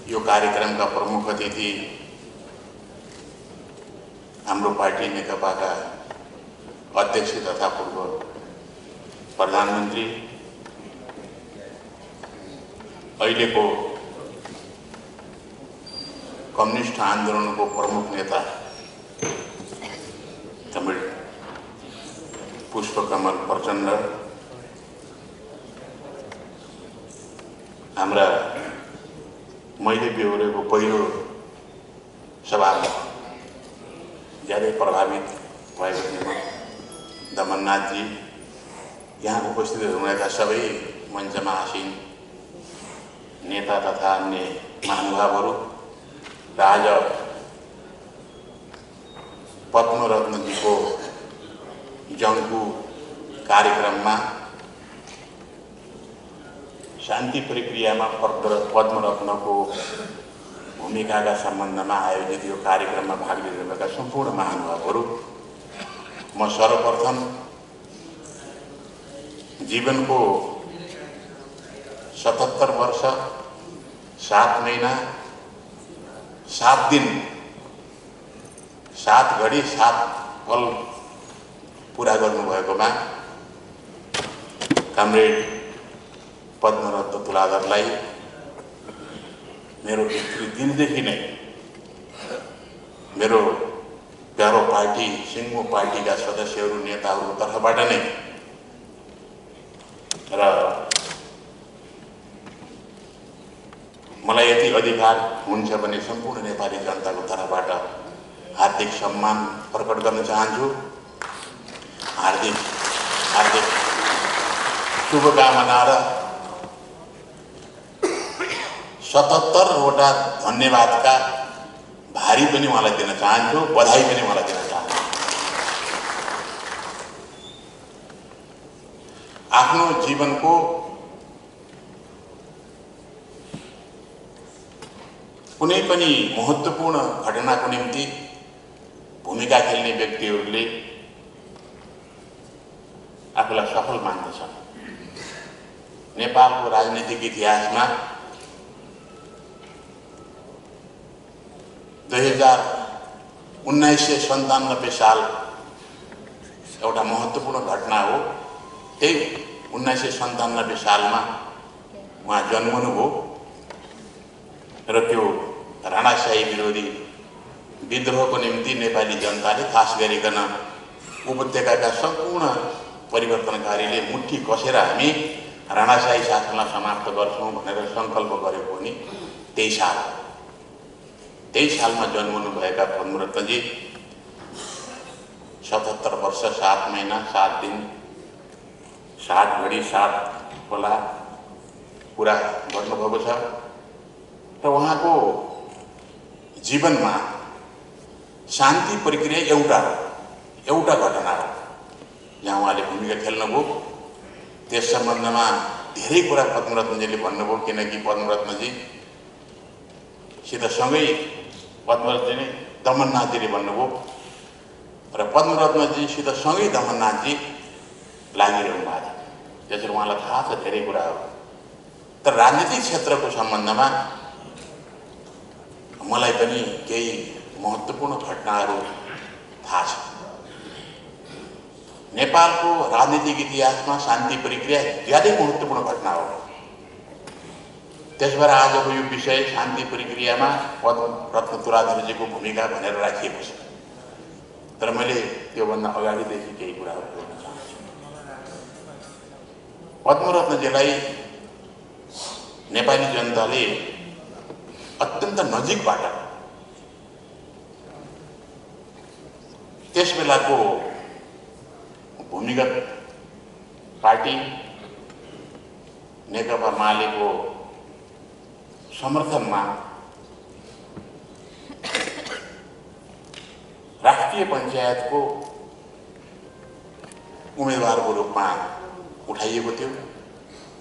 यो कार्यक्रमका प्रमुख अतिथि हाम्रो पार्टी नेकपाका अध्यक्ष तथा पूर्व प्रधानमन्त्री अहिलेको कम्युनिस्ट आन्दोलनको प्रमुख नेता तमिल पुष्पकमल प्रचण्ड, हाम्रा मैले बेहोरेको पहिलो सभामा ज्यादै प्रभावित भएको थिएँ दमननाथजी, यहाँ उपस्थित हुनुहुनेका सबै मञ्चमा आसीन नेता तथा अन्य महानुभावहरू र आज पद्मरत्नजीको जन्मको कार्यक्रममा शान्ति प्रक्रियामा पद्मरत्नको भूमिकाका सम्बन्धमा आयोजित यो कार्यक्रममा भाग लिनुभएका सम्पूर्ण महानुभावहरू, म सर्वप्रथम जीवनको 77 वर्ष 7 महिना 7 दिन 7 घडी 7 पल पूरा गर्नुभएकोमा कमरेड पद्मरत्न तुलाधरलाई मेरो दिनदेखि नै मेरो प्यारो पार्टी सिङ्गो पार्टीका सदस्यहरू नेताहरूको तर्फबाट नै र मलाई यति अधिकार हुन्छ भने सम्पूर्ण नेपाली जनताको तर्फबाट हार्दिक सम्मान प्रकट गर्न चाहन्छु। हार्दिक शुभकामना र 77वटा धन्यवादका भारी पनि उहाँलाई दिन चाहन्छु, बधाई पनि उहाँलाई दिन चाहन्छु। आफ्नो जीवनको कुनै पनि महत्त्वपूर्ण घटनाको निम्ति भूमिका खेल्ने व्यक्तिहरूले आफूलाई सफल मान्दछन्। नेपालको राजनीतिक इतिहासमा 1997 साल एउटा महत्त्वपूर्ण घटना हो। त्यही 1997 सालमा उहाँ जन्मनुभयो र त्यो राणाशाही विरोधी विद्रोहको निम्ति नेपाली जनताले खास गरिकन उपत्यकाका सम्पूर्ण परिवर्तनकारीले मुट्ठी कसेर हामी राणाशाही शासनलाई समाप्त गर्छौँ भनेर सङ्कल्प गरेको पनि त्यही सालमा जन्मनुभएका पद्मरत्नजी 77 वर्ष 7 महिना 7 दिन 7 घडी 7 पला पुरा गर्नुभएको छ र उहाँको जीवनमा शान्ति प्रक्रिया एउटा घटना हो जहाँ उहाँले भूमिका खेल्नुभयो। त्यस सम्बन्धमा धेरै कुरा पद्मरत्नजीले भन्नुभयो, किनकि पद्मरत्नजीसित सँगै पद्मरत्नजी दमननाथजीले भन्नुभयो र पद्मरत्नजीसित सँगै दमननाथजी लागिरहनु भएको छ। त्यसरी उहाँलाई थाहा छ धेरै कुराहरू। तर राजनीतिक क्षेत्रको सम्बन्धमा मलाई पनि केही महत्त्वपूर्ण घटनाहरू थाहा छ। नेपालको राजनीतिक इतिहासमा शान्ति प्रक्रिया ज्यादै महत्त्वपूर्ण घटना हो। त्यसबाट आजको यो विषय शान्ति प्रक्रियामा पद्मरत्न तुलाधरजीको भूमिका भनेर राखिएको छ। तर मैले त्योभन्दा अगाडिदेखि केही कुराहरू बोल्न चाहन्छु। पद्मरत्नजीलाई नेपाली जनताले अत्यन्त नजिकबाट त्यस बेलाको भूमिगत पार्टी नेकपा मालेको समर्थनमा राष्ट्रिय पञ्चायतको उम्मेदवारको रूपमा उठाइएको थियो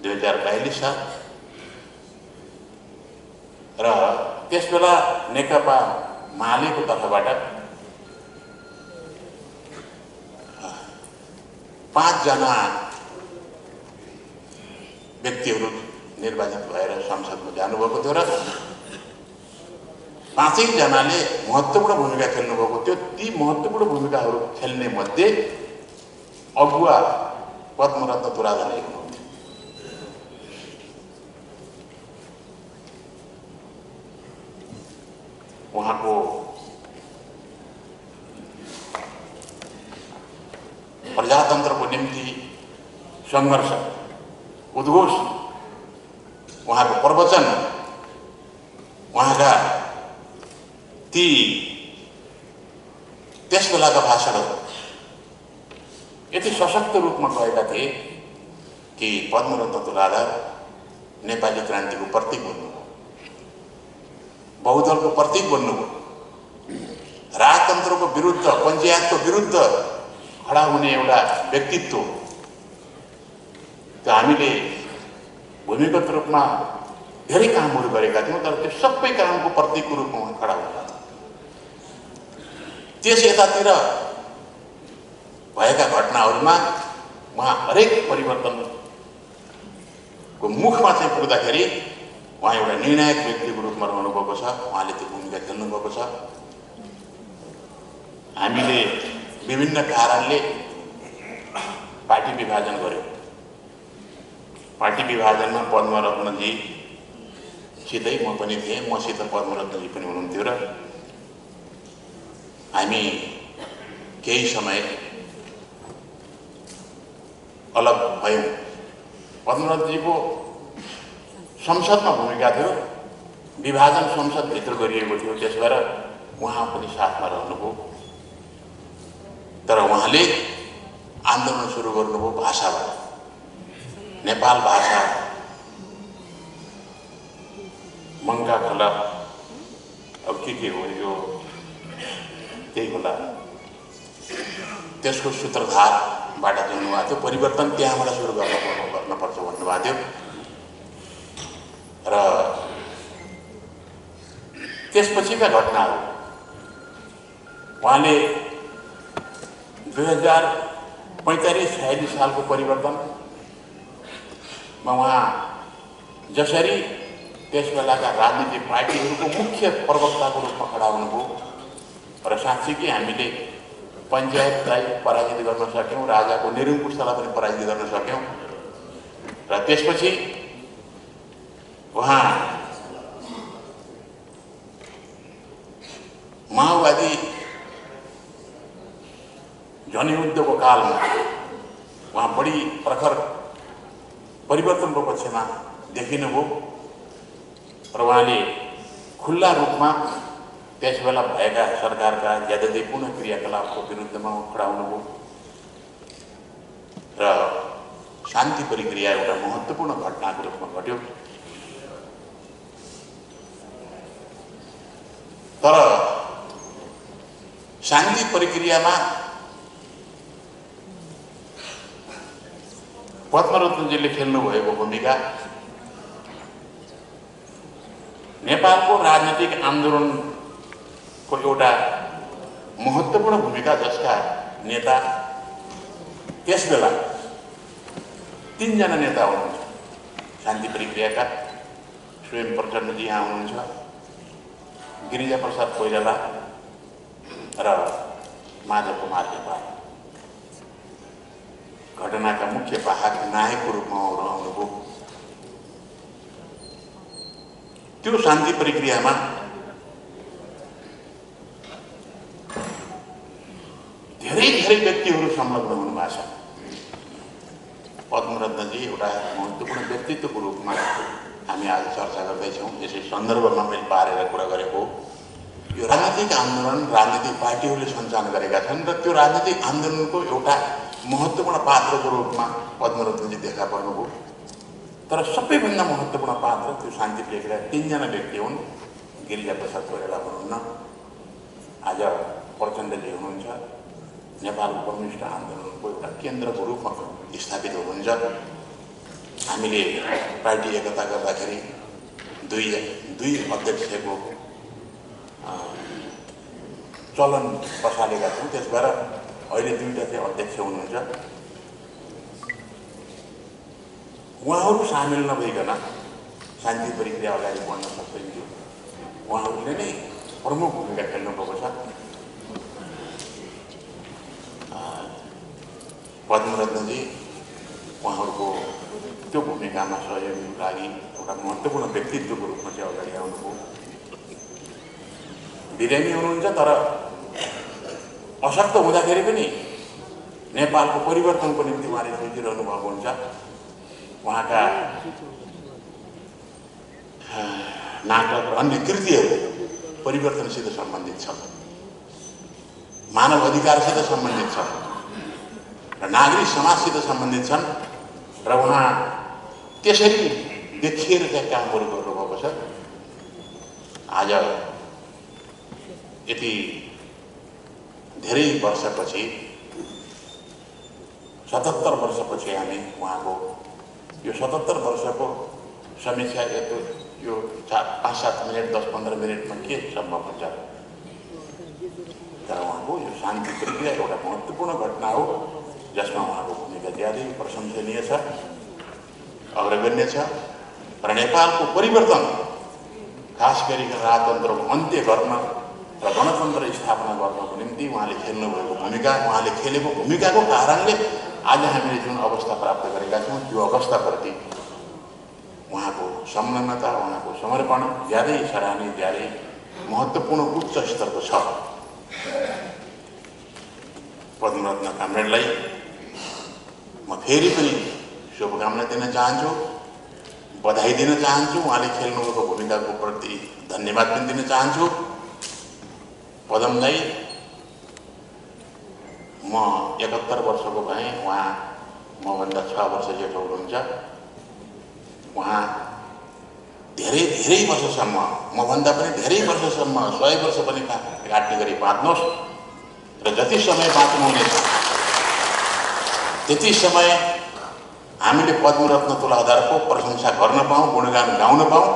2042 साल र त्यसबेला नेकपा मालेको तर्फबाट 5 जना व्यक्तिहरू निर्वाचित भएर संसदमा जानुभएको थियो र पाँचैजनाले महत्त्वपूर्ण भूमिका खेल्नुभएको थियो। ती महत्त्वपूर्ण भूमिकाहरू खेल्ने मध्ये अगुवा पद्मरत्न तुराधन एक हुनुहुन्थ्यो। उहाँको प्रजातन्त्रको निम्ति सङ्घर्ष, उद्घोष, उहाँको प्रवचन, उहाँका ती त्यस बेलाका भाषणहरू यति सशक्त रूपमा गएका थिए कि पद्मरत्न तुलाधर नेपाली क्रान्तिको प्रतीक बन्नुभयो, बहुदलको प्रतीक बन्नुभयो, राजतन्त्रको विरुद्ध, पञ्चायतको विरुद्ध खडा हुने एउटा व्यक्तित्व। त्यो हामीले भूमिगत रूपमा धेरै कामहरू गरेका थियौँ, तर त्यो सबै कामको प्रतीकको रूपमा उहाँ खडा हुनुहुन्छ। त्यस यतातिर भएका घटनाहरूमा उहाँ हरेक परिवर्तनको मुखमा चाहिँ पुग्दाखेरि उहाँ एउटा निर्णायक व्यक्तिको रूपमा रहनुभएको छ। उहाँले त्यो भूमिका खेल्नुभएको छ। हामीले विभिन्न कारणले पार्टी विभाजन गर्यौँ। पार्टी विभाजनमा पद्मरत्नजी सितै म पनि थिएँ, मसित पद्मरत्नजी पनि हुनुहुन्थ्यो र हामी केही समय अलग भयौँ। पद्मरत्नजीको संसदमा भूमिका थियो, विभाजन संसदभित्र गरिएको थियो, त्यस भएर उहाँ पनि साथमा रहनुभयो। तर उहाँले आन्दोलन सुरु गर्नुभयो भाषाबाट, नेपाल भाषा, मङ्का खोला, अब के हो यो त्यही होला, त्यसको सूत्रधारबाट जानुभएको थियो। परिवर्तन त्यहाँबाट सुरु गर्नुपर्छ भन्नुभएको थियो र त्यसपछिका घटनाहरू उहाँले 2045-46 सालको परिवर्तनमा उहाँ जसरी त्यस बेलाका राजनीतिक पार्टीहरूको मुख्य प्रवक्ताको रूपमा खडा हुनुभयो र साँच्चीकै हामीले पञ्चायतलाई पराजित गर्न सक्यौँ, राजाको निरङ्कुशतालाई पनि पराजित गर्न सक्यौँ। र त्यसपछि उहाँ माओवादी जनयुद्धको कालमा उहाँ बढी प्रखर परिवर्तनको पक्षमा देखिनुभयो र उहाँले खुल्ला रूपमा त्यस बेला भएका सरकारका ज्यादतीपूर्ण क्रियाकलापको विरुद्धमा खडा हुनुभयो र शान्ति प्रक्रिया एउटा महत्त्वपूर्ण घटनाको रूपमा घट्यो। तर शान्ति प्रक्रियामा पद्मरत्नजीले खेल्नुभएको भूमिका नेपालको राजनीतिक आन्दोलनको एउटा महत्त्वपूर्ण भूमिका, जसका नेता त्यसबेला 3 जना नेता हुनुहुन्छ। शान्ति प्रक्रियाका स्वयं प्रचण्डजी यहाँ हुनुहुन्छ, गिरिजाप्रसाद कोइराला र माधव कुमार नेपाल। घटनाका मुख्य वाहक नायकको रूपमा रहनुभयो। त्यो शान्ति प्रक्रियामा धेरै व्यक्तिहरू संलग्न हुनुभएको छ। पद्मरत्नजी एउटा महत्त्वपूर्ण व्यक्तित्वको रूपमा हामी आज चर्चा गर्दैछौँ। यसै सन्दर्भमा मैले पारेर कुरा गरेको यो राजनीतिक आन्दोलन राजनीतिक पार्टीहरूले सञ्चालन गरेका छन् र त्यो राजनीतिक आन्दोलनको एउटा महत्त्वपूर्ण पात्रको रूपमा पद्मरत्नजी देखा पर्नुभयो। तर सबैभन्दा महत्त्वपूर्ण पात्र त्यो शान्ति प्रक्रिया 3 जना व्यक्ति हुन्। गिरिजाप्रसाद कोइराला हुनुहुन्न, आज प्रचण्डजी हुनुहुन्छ, नेपाल कम्युनिस्ट आन्दोलनको एउटा केन्द्रको रूपमा स्थापित हुनुहुन्छ। हामीले पार्टी एकता गर्दाखेरि दुई अध्यक्षको चलन बसालेका छौँ। त्यस भएर अहिले 2टा चाहिँ अध्यक्ष हुनुहुन्छ। उहाँहरू सामेल नभइकन शान्ति प्रक्रिया अगाडि बढ्न सक्दैन थियो। उहाँहरूले नै प्रमुख भूमिका खेल्नुभएको छ। पद्मरत्नजी उहाँहरूको त्यो भूमिकामा सहयोगको लागि एउटा महत्त्वपूर्ण व्यक्तित्वको रूपमा चाहिँ अगाडि आउनुभयो। बिरामी हुनुहुन्छ तर अशक्त हुँदाखेरि पनि नेपालको परिवर्तनको निम्ति उहाँले सोचिरहनु भएको हुन्छ। उहाँका नाटक र अन्य कृतिहरू परिवर्तनसित सम्बन्धित छ, मानव अधिकारसित सम्बन्धित छ र नागरिक समाजसित सम्बन्धित छन् र उहाँ त्यसरी देखिएर चाहिँ कामहरू गर्नुभएको छ। आज यति धेरै वर्षपछि 77 वर्षपछि हामी उहाँको यो 77 वर्षको समीक्षा यो 5-7 मिनट 10-15 मिनटमा के सम्भव हुन्छ, तर उहाँको यो शान्ति प्रक्रिया एउटा महत्त्वपूर्ण घटना हो जसमा उहाँको भूमिका ज्यादै प्रशंसनीय छ, अग्रगण्य छ र नेपालको परिवर्तन खास गरी राजतन्त्रको अन्त्य गर्न र गणतन्त्र स्थापना गर्नको निम्ति उहाँले खेल्नुभएको भूमिका, उहाँले खेलेको भूमिकाको कारणले आज हामीले जुन अवस्था प्राप्त गरेका छौँ त्यो अवस्थाप्रति उहाँको संलग्नता, उहाँको समर्पण ज्यादै सराहनीय, ज्यादै महत्त्वपूर्ण उच्च स्तरको छ। पद्मरत्न कामरेडलाई म फेरि पनि शुभकामना दिन चाहन्छु, बधाई दिन चाहन्छु, उहाँले खेल्नुभएको भूमिकाको प्रति धन्यवाद पनि दिन चाहन्छु। पदमलाई म 71 वर्षको भएँ, उहाँ मभन्दा 6 वर्ष जेठो हुनुहुन्छ। उहाँ धेरै धेरै वर्षसम्म, मभन्दा पनि धेरै वर्षसम्म 100 वर्ष पनि काट्ने गरी बाँच्नुहोस् र जति समय बाँच्नुहुनेछ त्यति समय हामीले पद्मरत्न तुलाधरको प्रशंसा गर्न पाऊँ, गुणगान गाउन पाऊँ,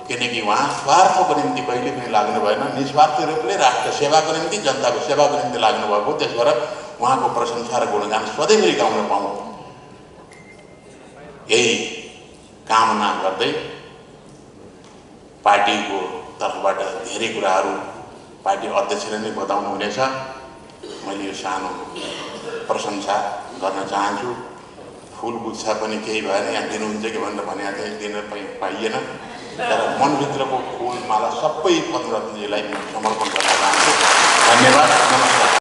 किनकि उहाँ स्वार्थको निम्ति कहिले पनि लाग्नु भएन, निस्वार्थ रूपले राष्ट्र सेवाको निम्ति, जनताको सेवाको निम्ति लाग्नु भएको। त्यसबाट उहाँको प्रशंसा र गुणगान सधैँभरि गाउन पाऊँ, यही कामना गर्दै पार्टीको तर्फबाट धेरै कुराहरू पार्टी अध्यक्षले नै बताउनु हुनेछ। मैले यो सानो प्रशंसा गर्न चाहन्छु। फुल गुच्छा पनि केही भएन, यहाँ दिनुहुन्छ कि भनेर भने चाहिँ दिन पाइएन, तर मनभित्रको फुल माला सबै पद्मरत्नजीलाई समर्पण गर्न चाहन्छु। धन्यवाद, नमस्कार।